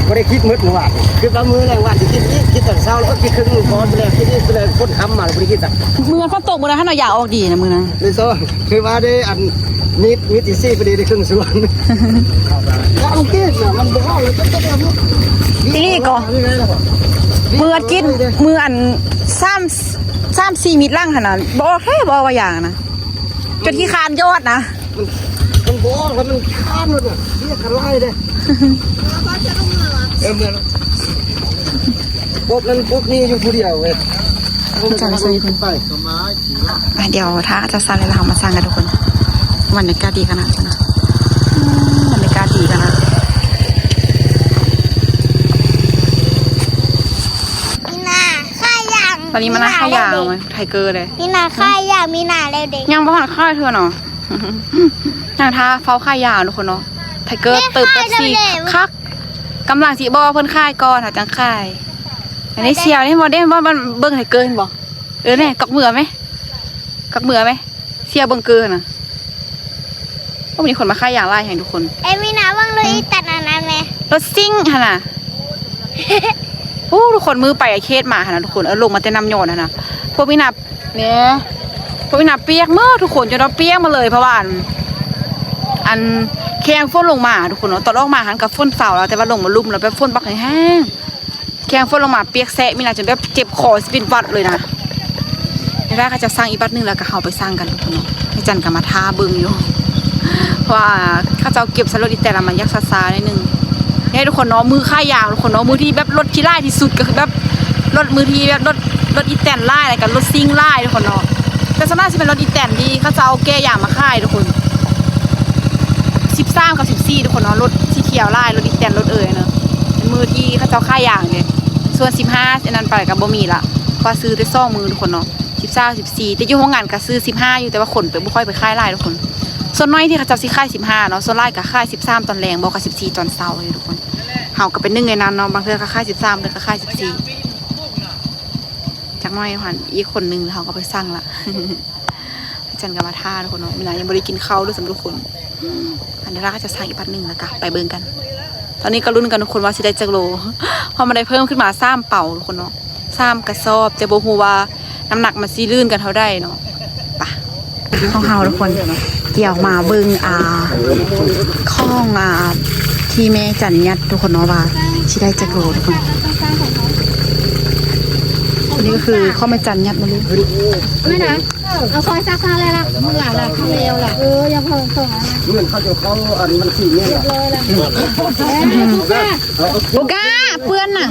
ບໍ່ໄດ້ຄິດໝົດມື້ວານນີ້ ຄິດວ່າມື້ແລງວານຊິຄິດອີກ ຄິດຕອນເຊົ້າແລ້ວ ເອີ ຄິດເຄິ່ງມື້ກ່ອນ ແລ້ວຄິດອີກ ແລ້ວຝົນຄ່ຳມາ ແລ້ວບໍ່ໄດ້ຄິດຊ້ຳ ມື້ຝົນຕົກມື້ນັ້ນຫັ້ນເນາະ ຢາກອອກດີນະມື້ນັ້ນ ໄດ້ຊ້ອນ ຄືວ່າໄດ້ອັນ ມີດ ມີດທີສີ່ພໍດີໄດ້ເຄິ່ງສ່ວນ ເອົາເກມນະ ມັນບໍ່ເອົາແລ້ວ ອີ່ຫຼີກໍ ມື້ອາທິດ ມື້ອັນ ສາມ ສາມສີ່ມິດຫຼັງຫັ້ນນະ ບໍ່ອອກແທ້ ບໍ່ອອກວ່າຢ່າງນະ ຈົນຂີ້ຄ້ານຢອດນະ ມັນ ມັນບໍ່ອອກແລ້ວ ມັນຄ້ານໝົດນະ ເວຍກະຫຼາຍເດ້ ເອີ ເມືອ ປົກນັ້ນປົກນີ້ຢູ່ຜູ້ດຽວເວີຍ ຈາກໃສເພິ່ນ ໄປ ອ່ະ ດຽວຖ້າຈະສັ່ນແລ້ວ ເຮົາມາສັ່ງກັນທຸກຄົນ ບັນຍາກາດດີຂະໜາດ ອືມ ບັນຍາກາດດີຂະໜາດ ມີນາຂາຍຢາງ ຕອນນີ້ມານາຂາຍຢາງ ມີນາແລ້ວເດ້ ໄທເກີເດ້ ມີນາຂາຍຢາງ ມີນາແລ້ວເດ້ ຍັງບໍ່ທັນຂາຍເທື່ອເນາະ ນັ່ງຖ້າເຝົ້າຂາຍຢາງທຸກຄົນເນາະ ໄທເກີເຕີບແປັບຊີຄັກ ກຳລັງຊິບອກເພິ່ນຂາຍກ່ອນ ເຮົາຈັ່ງຂາຍ ອັນນີ້ສ່ຽວນີ້ບໍ່ເດ້ ບໍ່ ມັນເບິ່ງໄທເກີເຫັນບໍ່? ເອີ ແນ່ ກອກມືເອົາແມ ກອກມືເອົາແມ ສ່ຽວເບິ່ງເກີຫັ້ນນະ ໂອ້ ມີຄົນມາຂາຍຢາງຫຼາຍແຮງທຸກຄົນ ເອ ມີນາເບິ່ງລົດອີແຕນອັນນັ້ນແມ ລົດຊິງຫັ້ນນະ ໂອ້ ທຸກຄົນ ມື້ໄປເຂດມາຫັ້ນນະທຸກຄົນ ເອີ ລົງມາແຕ່ນ້ຳຍອດຫັ້ນນະ ພວກມີນາ ແນ່ ພວກມີນາປຽກໝົດທຸກຄົນ ຈົນວ່າປຽກໝົດເລີຍ ເພາະວ່າ ອັນ ອັນ ແຂ່ງຝົນລົງມາທຸກຄົນເນາະ ຕອນອອກມາຫັ້ນກໍຝົນເຊົາແລ້ວ ແຕ່ວ່າລົງມາລຸ່ມແລ້ວແບບຝົນບັກແຮງໆ ແຂ່ງຝົນລົງມາປຽກແຊະ ມີນາຈົນແບບເຈັບຄໍຊິເປັນຫວັດເລີຍນະ ແລ້ວເຂົາເຈົ້າສັ່ງອີກບັດໜຶ່ງ ແລ້ວກໍເຮົາໄປສັ່ງກັນທຸກຄົນເນາະ ແມ່ຈັນກໍມາຖ້າເບິ່ງຢູ່ ເພາະວ່າເຂົາເຈົ້າເກັບໃສ່ລົດອີແຕນລະ ມັນຢາກຊ້າໆໜ້ອຍໜຶ່ງ ໃຫ້ທຸກຄົນເນາະ ມື້ຂາຍຢາງທຸກຄົນເນາະ ມື້ທີ່ແບບລົດທີ່ຫຼາຍທີ່ສຸດກໍຄືແບບລົດ ມື້ທີ່ແບບລົດ ລົດອີແຕນຫຼາຍ ແລ້ວກໍລົດຊິງຫຼາຍທຸກຄົນເນາະ ແຕ່ສ່ວນມາກຊິເປັນລົດອີແຕນທີ່ເຂົາເຈົ້າເອົາແກ່ຢາງມາຂາຍທຸກຄົນ ສິບສາມກັບສິບສີ່ທຸກຄົນເນາະ ລົດຊິທ່ຽວຫຼາຍ ລົດອີແຕນ ລົດເອີຍເນາະ ເປັນມື້ທີ່ເຂົາເຈົ້າຂາຍຢາງເດ້ ສ່ວນສິບຫ້າອັນນັ້ນໄປກໍບໍ່ມີລະ ເພາະວ່າຊື້ແຕ່ສອງມື້ທຸກຄົນເນາະ ສິບສາມ ສິບສີ່ ແຕ່ຢູ່ໂຮງງານກໍຊື້ສິບຫ້າຢູ່ ແຕ່ວ່າຄົນໄປ ບໍ່ຄ່ອຍໄປຂາຍຫຼາຍທຸກຄົນ ສ່ວນໜ້ອຍທີ່ເຂົາເຈົ້າຊິຂາຍສິບຫ້າເນາະ ສ່ວນຫຼາຍກໍຂາຍສິບສາມຕອນແລງ ບໍ່ກໍສິບສີ່ຕອນເຊົ້າຢູ່ທຸກຄົນ ເຮົາກໍເປັນໜຶ່ງໃນນັ້ນເນາະ ບາງເທື່ອກໍຂາຍສິບສາມ ບາງເທື່ອກໍຂາຍສິບສີ່ ຈັກໜ້ອຍຫັ້ນ ອີກຄົນໜຶ່ງເຮົາກໍໄປສັ່ງລະ ຈັນກໍມາຖ້າທຸກຄົນເນາະ ມີນາຍັງບໍ່ໄດ້ກິນເຂົ້າເລີຍຊ້ຳທຸກຄົນ ອັນນີ້ລະກໍຈະສັ່ງອີກບັດໜຶ່ງ ແລ້ວກໍໄປເບິ່ງກັນ ຕອນນີ້ກໍລຸ້ນກັນທຸກຄົນວ່າຊິໄດ້ຈັກໂລ ເພາະມັນໄດ້ເພີ່ມຂຶ້ນມາສາມເປົາທຸກຄົນເນາະ ສາມກະສອບ ແຕ່ບໍ່ຮູ້ວ່ານ້ຳໜັກມັນຊິລື່ນກັນເທົ່າໃດເນາະ ປະ ຂອງເຮົາທຸກຄົນ ດຽວມາເບິ່ງ ອ່າ ຂອງ ອ່າ ທີ່ແມ່ຈັນຍັດທຸກຄົນເນາະ ວ່າຊິໄດ້ຈັກໂລທຸກຄົນ ນີ້ກໍຄືຂອງແມ່ຈັນຍັດມາເລີຍ ແມ່ນະ ເອົາຊອຍຊັກຊາແລ້ວລະ ມື້ຫຼາຍລະ ເຂົາແລ້ວລະ ເອີ ຢ່າເພີ່ມສົ່ງລະນະ ເງິນເຂົາເຈົ້າເຂົ້າອັນບັນຊີນີ້ລະ ຮຽບຮ້ອຍລະ ໂອກາ ເປື້ອນນະ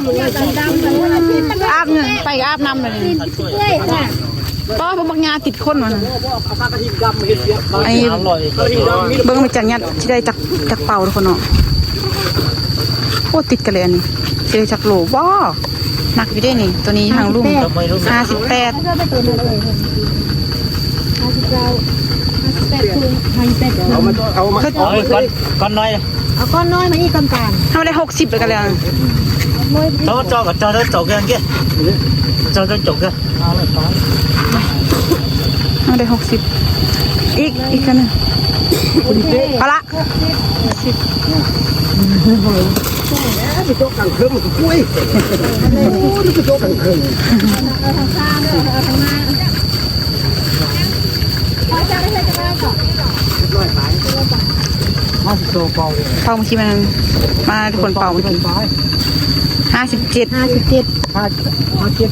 ອາບ ໄປອາບນ້ຳເລີຍ ປ້າ ພວກບັກຫຍ້າຕິດຄົນມັນ ອັນນີ້ເບິ່ງແມ່ຈັນຍັດຊິໄດ້ຈັກ ຈັກເປົາທຸກຄົນເນາະ ໂອ້ ຕິດກັນເລີຍ ອັນນີ້ຊິໄດ້ຈັກໂລ ວ້າ ໜັກຢູ່ເດ້ນີ້ ໂຕນີ້ທາງລຸ່ມ ຫ້າສິບແປດ ຫ້າສິບແປດ ຫ້າສິບເກົ້າ ຫ້າສິບແປດ ເອົາມາ ເອົາມາ ເອົາມາ ກ້ອນ ກ້ອນນ້ອຍ ເອົາກ້ອນນ້ອຍມາອີກ ກ້ອນກາງ ເຮົາໄດ້ຫົກສິບແລ້ວກໍແລ້ວ ໂຕ ໂຕ ໂຕ ໂຕ ໂຕ ເກີນເກ ໂຕ ໂຕ ໂຕ ເກີນ ເຮົາໄດ້ຫົກສິບ ອີກ ອີກອັນໜຶ່ງ ເອົາລະ ຫົກສິບ ໄປໂຕະກາງເຄິ່ງ ໂອ້ຍ ໄປໂຕະກາງເຄິ່ງ ເອົາທາງຂ້າງ ເອົາທາງໜ້າ ເປົ່າເມື່ອກີ້ມັນມາ ທຸກຄົນເປົ່າເມື່ອກີ້ ຫ້າສິບເຈັດ ຫ້າສິບເຈັດ ຫ້າ ຫ້າເຈັດ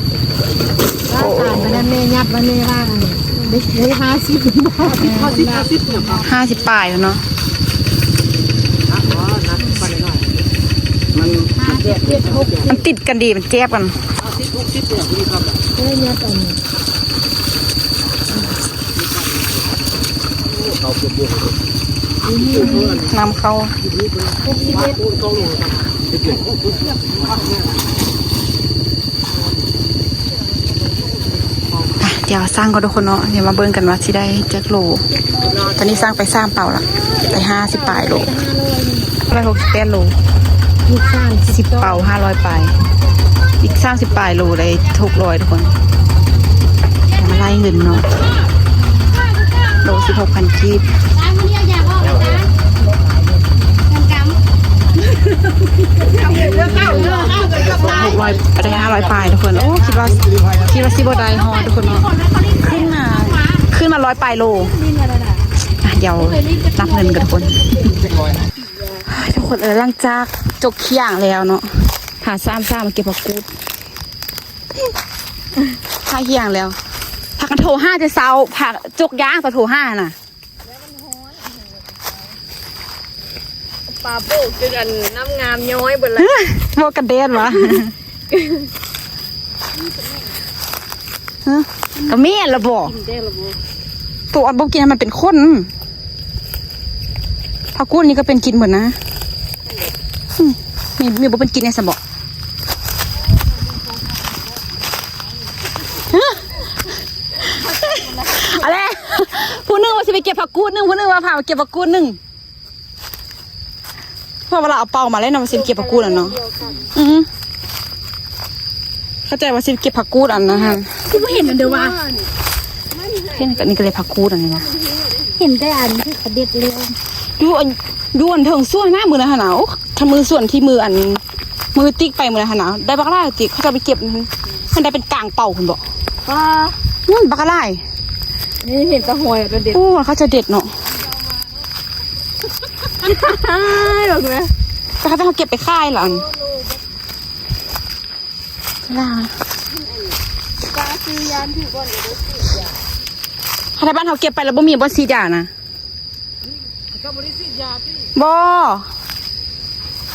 ຕາຍໄປນັ້ນແມ່ຍັດວ່າແມ່ວ່າອັນນີ້ ເດ້ ເດ້ຫ້າສິບ ຫ້າສິບ ຫ້າສິບ ຫ້າສິບ ຫ້າສິບປາຍແລ້ວເນາະ ມັນ ຫ້າສິບເຈັດ ຫົກສິບ ມັນຕິດກັນດີ ມັນແຈບກັນ ຫ້າສິບ ຫົກສິບ ເອີ ຍັດອັນນີ້ ນຳເຂົ້າ ຫົກສິບເອັດ ດຽວຊັ່ງກ່ອນທຸກຄົນເນາະ ດຽວມາເບິ່ງກັນວ່າຊິໄດ້ຈັກໂລ. ຕອນນີ້ຊັ່ງໄປສາມເປົາລະ ໄດ້ຫ້າສິບປາຍໂລ ຮ້ອຍຫົກສິບແປດໂລ. ອີກສາມສິບ ສິບເປົາ ຫ້າຮ້ອຍປາຍ ອີກສາມສິບປາຍໂລ ໄດ້ຫົກຮ້ອຍທຸກຄົນ. ມາໄລ່ເງິນເນາະ ໂລສິບຫົກພັນກີບ. ຫົກຮ້ອຍ ໄດ້ຫ້າຮ້ອຍປາຍທຸກຄົນ. ໂອ້ ຄິດວ່າ ຄິດວ່າຊິບໍ່ໄດ້ຮອດທຸກຄົນເນາະ. ຂຶ້ນມາ ຂຶ້ນມາຮ້ອຍປາຍໂລ. ອ່ະ ດຽວນັບເງິນກັນທຸກຄົນ. ທຸກຄົນເອີຍ ຫຼັງຈາກຈົກຂຽງແລ້ວເນາະ ພາສາມສາວມາເກັບຜັກກູດ. ຫາຂຽງແລ້ວ ພາກັນໂທຫາແຕ່ເຊົ້າ ພາຈົກຢາງຕອນໂທຫາຫັ້ນນະ. ປາໂບກຈົນອັນນ້ຳງາມຍ້ອຍເບິດແລ້ວ. ບໍ່ກັນແດດຫວາ? ຮະ ກະແມ່ນລະບໍ? ກິນແດ່ລະບໍ? ໂຕອັນບໍ່ກິນໃຫ້ມັນເປັນຄົນ. ຜັກກູດນີ້ກະເປັນກິນເບິດນະ. ອືມ ມີ ມີບໍ່ເປັນກິນແດ່ຊະບໍ? ອະແລະ ຜູ້ໜຶ່ງວ່າຊິໄປເກັບຜັກກູດໜຶ່ງ ຜູ້ໜຶ່ງວ່າພາໄປເກັບຜັກກູດໜຶ່ງ. ເພາະວ່າລາວເອົາເປົາມາແລ້ວນະ ວ່າຊິໄປເກັບຜັກກູດຫັ້ນເນາະ. ອືມ ເຂົ້າໃຈວ່າຊິໄປເກັບຜັກກູດອັນນັ້ນຫັ້ນ. ຄືບໍ່ເຫັນອັນເດີວ່າ ເຫັນກະນີ້ກະເລີຍຜັກກູດອັນນີ້ນະ. ເຫັນແຕ່ອັນທີ່ເຂົາເດັດແລ້ວ ຢູ່ອັນ ຢູ່ອັນເທິງສວນນະ ມື້ນັ້ນຫັ້ນນະ. ໂອ້ ຖ້າມື້ສວນທີ່ມື້ອັນ ມື້ຕິກໄປມື້ນັ້ນຫັ້ນນະ ໄດ້ບັກຫຼາຍຕິກ ເຂົາເຈົ້າໄປເກັບຫັ້ນ ໄດ້ເປັນກາງເປົາພຸ້ນບໍ? ອືມ ບັກຫຼາຍ. ນີ້ເຫັນແຕ່ຫອຍອັນເດັດ. ໂອ້ ເຂົາເຈົ້າເດັດເນາະ. ເບິ່ງແມະ ແຕ່ເຂົາເຈົ້າເກັບໄປຂາຍລະອັນ. ລາວ ຄັນບ້ານເຮົາເກັບໄປລະບໍ່ມີບ່ອນສີດຢານະ. ເຂົາບໍ່ໄດ້ສີດຢາຕິ? ບໍ່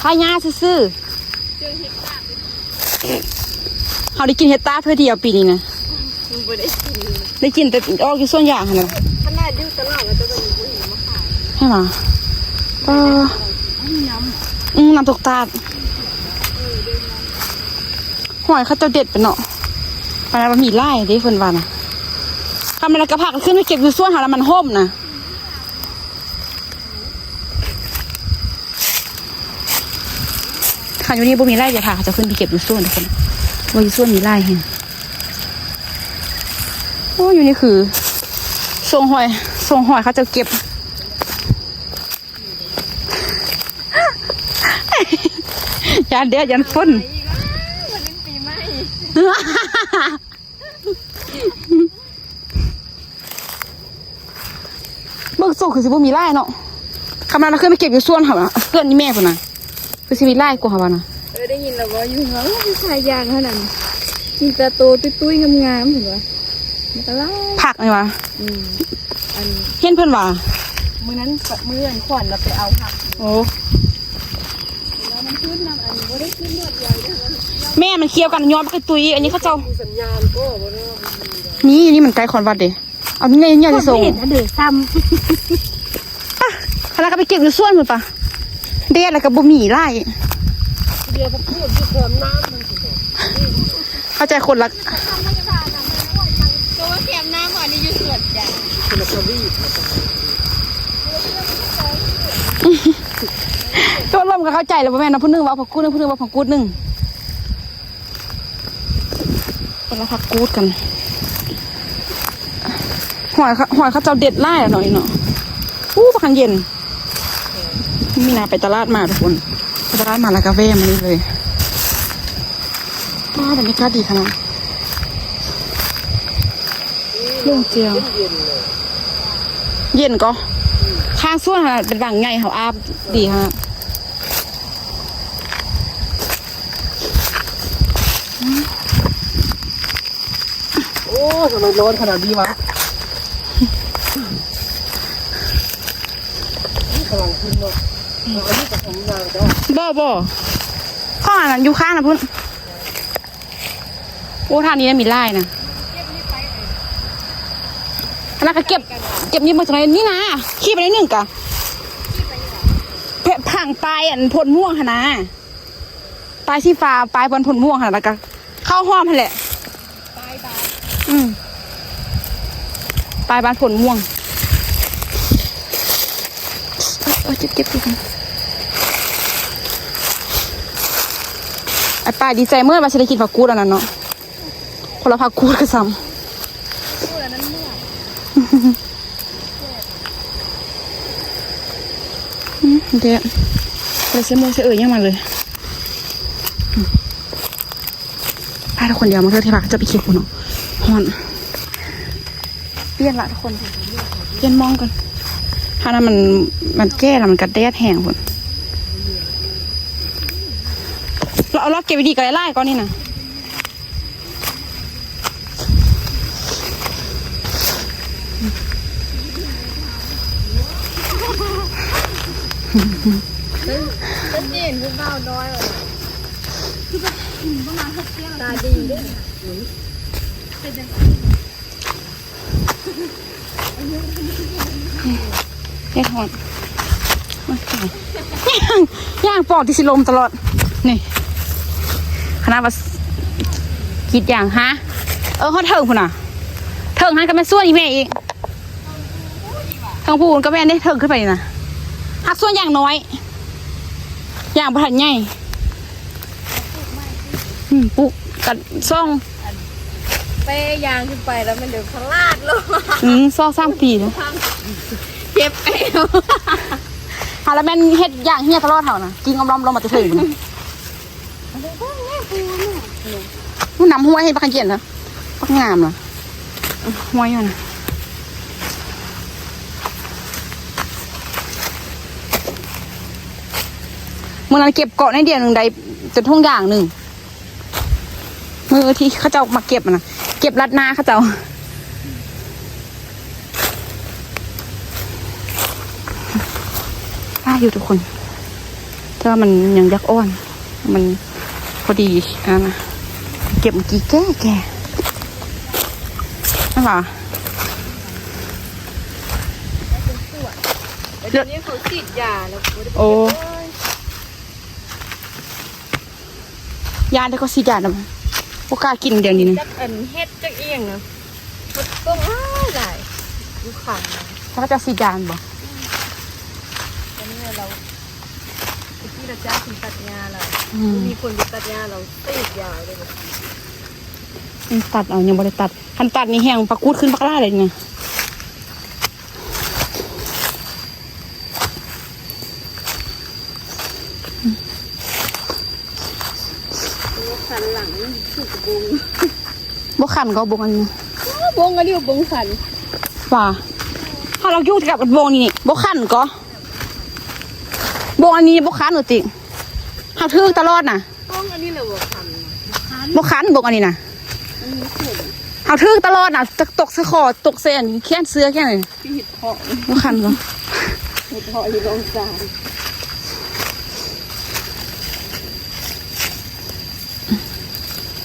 ຂ້າຫຍ້າຊື່ໆ. ເຮົາໄດ້ກິນເຫັດຕາບເທື່ອດຽວປີນີ້ນະ. ບໍ່ໄດ້ກິນ ໄດ້ກິນແຕ່ອອກຢູ່ສວນຢາງຫັ້ນນະ. ຂະໜາດຢູ່ຕະຫຼາດແລ້ວ ແຕ່ວ່າຍັງບໍ່ເຫັນມາຂາຍ. ໃຊ່ຫວາ? ເອີ ອືມ ນ້ຳຕົກຕາດ. ຫອຍເຂົາເຈົ້າເດັດໄປເນາະ. ປານນັ້ນວ່າມີຫຼາຍເດ້ເພິ່ນວ່ານະ. ຄັນແມ່ນລະກະພາກັນຂຶ້ນໄປເກັບຢູ່ສວນຫັ້ນລະ ມັນຮົ່ມນະ. ຄັນຢູ່ນີ້ບໍ່ມີຫຼາຍ ຈະພາເຂົາເຈົ້າຂຶ້ນໄປເກັບຢູ່ສວນທຸກຄົນ. ວ່າຢູ່ສວນມີຫຼາຍແຮງ. ໂອ້ ຢູ່ນີ້ຄື ໂຊງຫອຍ ໂຊງຫອຍເຂົາເຈົ້າເກັບ. ຢ້ານແດດຢ້ານຝົນ. ເບິ່ງໂຊຄືຊິບໍ່ມີຫຼາຍເນາະ. ຄັນມາລະຄືໄປເກັບຢູ່ສວນເຮົານະ ເຮືອນອີ່ແມ່ພຸ້ນນະ ຄືຊິມີຫຼາຍກວ່າເຮົາວ່ານະ. ເອີ ໄດ້ຍິນລະບໍ່ ຢູ່ເຮືອນ ໂອ້ຍ ຂາຍຢາງເທົ່ານັ້ນ ມີແຕ່ໂຕຕຸ້ຍໆງາມໆ ເຫັນບໍ່? ມັນກະຫຼາຍ ຜັກນີ້ຫວາ? ອືມ ອັນ ເຫັນເພິ່ນວ່າ ມື້ນັ້ນ ມື້ອັນຂວັນລະໄປເອົາຜັກ. ໂອ້ ແມ່ມັນຂຽວກັນຍອມກະຕຸ້ຍ. ອັນນີ້ເຂົາເຈົ້າ ມີ ນີ້ມັນໃກ້ຄອນວັດເດ້. ເອົາໃຫຍ່ໆ ໄປສົ່ງ ເຫັນອັນເດີຊ້ຳ. ພາກັນໄປເກັບຢູ່ສວນພຸ້ນປະ ແດດລະກະບໍ່ມີຫຼາຍ. ເຂົ້າໃຈຄົນລະ ໂຕແຄມນ້ຳ ອັນນີ້ຢູ່ສວນຈ້າ. ຕົກລົງກະເຂົ້າໃຈລະບໍ່ແມ່ນເນາະ ຜູ້ໜຶ່ງວ່າຜັກກູດໜຶ່ງ ຜູ້ໜຶ່ງວ່າຜັກກູດໜຶ່ງ. ເພິ່ນລະຜັກກູດກັນ ຫອຍ ຫອຍເຂົາເຈົ້າເດັດຫຼາຍເນາະ ນີ້ເນາະ. ອູ້ ບັກຄັນເຢັນ ມີນາໄປຕະຫຼາດມາທຸກຄົນ ໄປຕະຫຼາດມາລະກະແວ່ມານີ້ເລີຍ. ວ້າ ບັນຍາກາດດີຂະໜາດ ໂລ່ງແຈ້ວ ເຢັນກໍ ຂ້າງສວນຫັ້ນເປັນຫວັງໃຫຍ່ ເຮົາອາບດີຂະໜາດ. ໂອ້ ທຳໄມຮ້ອນຂະໜາດນີ້ຫວາ? ນີ້ກຳລັງຂຶ້ນເນາະ. ອັນນີ້ກະຂອງນາງເຈົ້າ. ບໍ່ ບໍ່ ຂອງອັນນັ້ນຢູ່ຂ້າງນະພຸ້ນ. ໂອ້ ທາງນີ້ນະມີຫຼາຍນະ. ອັນນັ້ນກະເກັບ ເກັບນີ້ມາຈາກໃນນີ້ນະ. ຄີບໄປໜ້ອຍໜຶ່ງກະ ຜັງປາຍອັນໂພນມ່ວງຫັ້ນນະ. ປາຍສີຟ້າ ປາຍບອນຜົນມ່ວງຫັ້ນ ລະກະເຂົ້າຮ່ອມຫັ້ນແຫຼະ. ອືມ ປາຍບ້ານໂພນມ່ວງ. ໂອ້ຍ ເຈັບໆໆ ອ້າຍປາຍດີໃຈເໝິດວ່າຊິໄດ້ກິນຜັກກູດອັນນັ້ນເນາະ. ຄົນລະຜັກກູດກໍຊ້ຳ. ອືມ ເດ ບໍ່ໄດ້ໃສ່ໝວກໃສ່ເອີ່ຍຫຍັງມາເລີຍ. ອືມ ພາທຸກຄົນດຽວມາເທື່ອທີ່ພັກຈະໄປເກັບພຸ້ນເນາະ. ຮ້ອນ ປ່ຽນລະທຸກຄົນ ປ່ຽນໝ່ອງກ່ອນ. ຖ້ານັ້ນມັນ ມັນແກ່ລະ ມັນກະແດດແຮງພຸ້ນ. ລອ ລອເກັບດີໆ ກໍຫຼາຍໆ ກ່ອນນີ້ນະ. ເປັນ ເປັນຈີນຜູ້ບ່າວນ້ອຍ ຄືແບບ ອືມ ປະມານຫົກແກ້ວ ຕາດີເດ້. ເຮັດຮອດ ຍ່າງ ຍ່າງປອກທີ່ຊິລົ້ມຕະຫຼອດນີ້. ຂະໜາດວ່າກຣີດຢາງ ຮະ ເອີ ຮອດເທິງພຸ້ນນະ. ເທິງຫັ້ນກໍແມ່ນສວນອີ່ແມ່ອີກ. ເທິງພູນກໍແມ່ນເດ້ ເທິງຂຶ້ນໄປນີ້ນະ. ຫາກສວນຢາງນ້ອຍ ຢາງບໍ່ທັນໃຫຍ່. ອືມ ປູກກັນສອງ ອັນ ເປ້ຍ່າງຂຶ້ນໄປແລ້ວມັນເດີນພະລາດລົງ. ອືມ ສອງສາມປີແລ້ວ ເຈັບແອວ. ຫາລະແມ່ນເຮັດຢາງເຫ່ຍຕະຫຼອດເຮົານະ ກິນອອມລອມລົງມາແຕ່ເທິງພຸ້ນນະ. ມັນນຳຫ້ວຍໃຫ້ບັກຂະເຢັນນະ ບັກງາມນະ ຫ້ວຍຢູ່ນະ. ມື້ນັ້ນເກັບເກາະໜ້ອຍດຽວໜຶ່ງໄດ້ຈົນຖົງຢາງໜຶ່ງ. ມື້ທີ່ເຂົາເຈົ້າມາເກັບຫັ້ນນະ ເກັບລັດໜ້າເຂົາເຈົ້າ. ຫຼາຍຢູ່ທຸກຄົນ ແຕ່ວ່າມັນຍັງຢາກອ່ອນ ມັນພໍດີອັນນັ້ນນະ. ເກັບເມື່ອກີ້ແກ່ໆ ນັ້ນຫວາ. ແລ້ວດຽວນີ້ເຂົາສີດຢາແລ້ວ ໂອ້ ໂອ້ຍ ຢ້ານແຕ່ເຂົາສີດຢານຳ ບໍ່ກ້າກິນດຽວນີ້ນະ. ຈັກອັນເຫັດຈັກອີ່ຫຍັງນະ ເຫັດຕົງຫຼາຍຫຼາຍຢູ່ຂ້າງນະ. ເຂົາເຈົ້າສີດຢາແມ່ນບໍ່? ອັນນີ້ລາວ ຕະກີ້ລາວຈ້າງຄົນຕັດຫຍ້າລາວ ອືມ ມີຄົນໄປຕັດຫຍ້າລາວສີດຢາເລີຍ. ອືມ ຕັດເອົາ ຍັງບໍ່ໄດ້ຕັດ ຄັນຕັດນີ້ແຮງປາກູດຂຶ້ນບັກຫຼາຍເລີຍນີ້. ບໍ່ຄັນຫຼັງ ຄືກະບົງ ບໍ່ຄັນກໍບົງອັນນີ້ ໂອ້ ບົງອັນນີ້ ບົງຄັນວ່າ ຖ້າລາວຢູ່ກັບບົງນີ້ ບໍ່ຄັນກໍບົງອັນນີ້ ບໍ່ຄັນເອີຕິ ເຮົາຖືກຕະຫຼອດນະ. ບົງອັນນີ້ແຫຼະບໍ່ຄັນ ບໍ່ຄັນບົງອັນນີ້ນະ ມັນມີຂົນ ເຮົາຖືກຕະຫຼອດນະ ຈັກຕົກໃສ່ຄໍ ຕົກໃສ່ອັນແຂນເສື້ອແຂນ ຄືເຫັດເຜາະ ບໍ່ຄັນບໍ່ ເຫັດເຜາະຢູ່ດອງຊານ.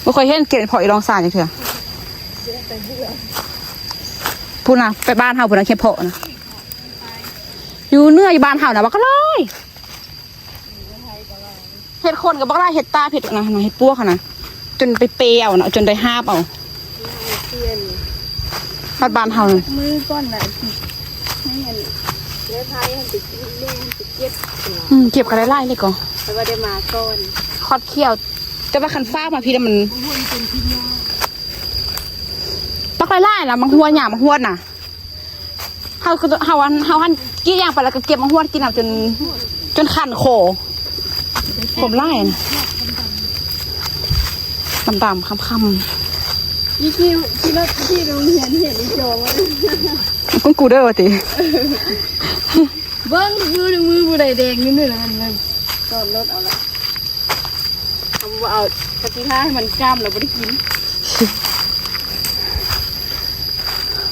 ບໍ່ຄ່ອຍເຫັນເຫັດເຜາະຢູ່ດອງຊານຈັກເທື່ອ. ພຸ້ນນະ ໄປບ້ານເຮົາພຸ້ນນະ ເຫັດເຜາະນະ ຢູ່ເໜືອ ຢູ່ບ້ານເຮົານະ ບັກຫຼາຍ. ເຫັດໂຄນກໍບັກຫຼາຍ ເຫັດຕາບ ເຫັດນະ ເຫັດປວກຫັ້ນນະ ຈົນໄປເປເອົານະ ຈົນໄດ້ຫາບເອົາ. ຮອດບ້ານເຮົານະ ມື້ກ່ອນນະ ໃຫ້ອັນ ແມ່ພາຍຫັ້ນໄປກິນ ແມ່ຫັ້ນໄປເກັບ ອືມ ເກັບກໍໄດ້ຫຼາຍເລີຍກໍ ແຕ່ວ່າໄດ້ມາກ່ອນ ຄອດຂຽວ. ແຕ່ວ່າຄັນຟ້າວມາພີ້ລະມັນ ບັກຫຼາຍໆນະ ບັກຮວດຫຍ້າ ບັກຮວດນະ. ເຮົາ ເຮົາ ເຮົາຫັ້ນກຣີດຢາງໄປແລ້ວກໍເກັບມາຫວດກິນເອົາຈົນ ຈົນຄັນຄໍ ຂົມຫຼາຍນະ ດຳໆ ຄຳໆ. ອີຄິວຂີ່ລົດຂີ່ໂຮງຮຽນ ເຫັນອີຈອງ ຄຸນກູເດີວ່າຕິ ເບິ່ງມື ມືຜູ້ໃດແດງຢູ່ນີ້ນະ ຈອດລົດເອົາລະ. ເອົາບໍ່ເອົາ ກະຊິຖ້າໃຫ້ມັນຈ້ຳແລ້ວບໍ່ໄດ້ກິນ.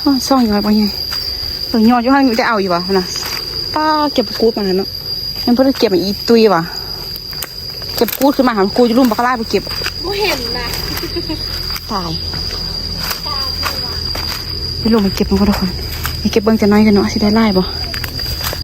ໂອ້ຍ ຊ່ອງຍອດບໍ່ໃຫຍ່ ເບິ່ງຍອດຢູ່ຫັ້ນ ໄດ້ເອົາຢູ່ຫວາຫັ້ນນະ. ປ້າ ເກັບກູດມາເນາະ ແມ່ນບໍ່ໄດ້ເກັບມາອີກຕຸ້ຍຫວາ. ເກັບກູດຂຶ້ນມາຫາກູດຢູ່ລຸ່ມບັກຫຼາຍ ບໍ່ເກັບ ບໍ່ເຫັນນະ. ຕາຍ ໄປລົງໄປເກັບມັນກ່ອນທຸກຄົນ ໄປເກັບເບິ່ງຈັກໜ້ອຍກັນເນາະ ຊິໄດ້ຫຼາຍບໍ່.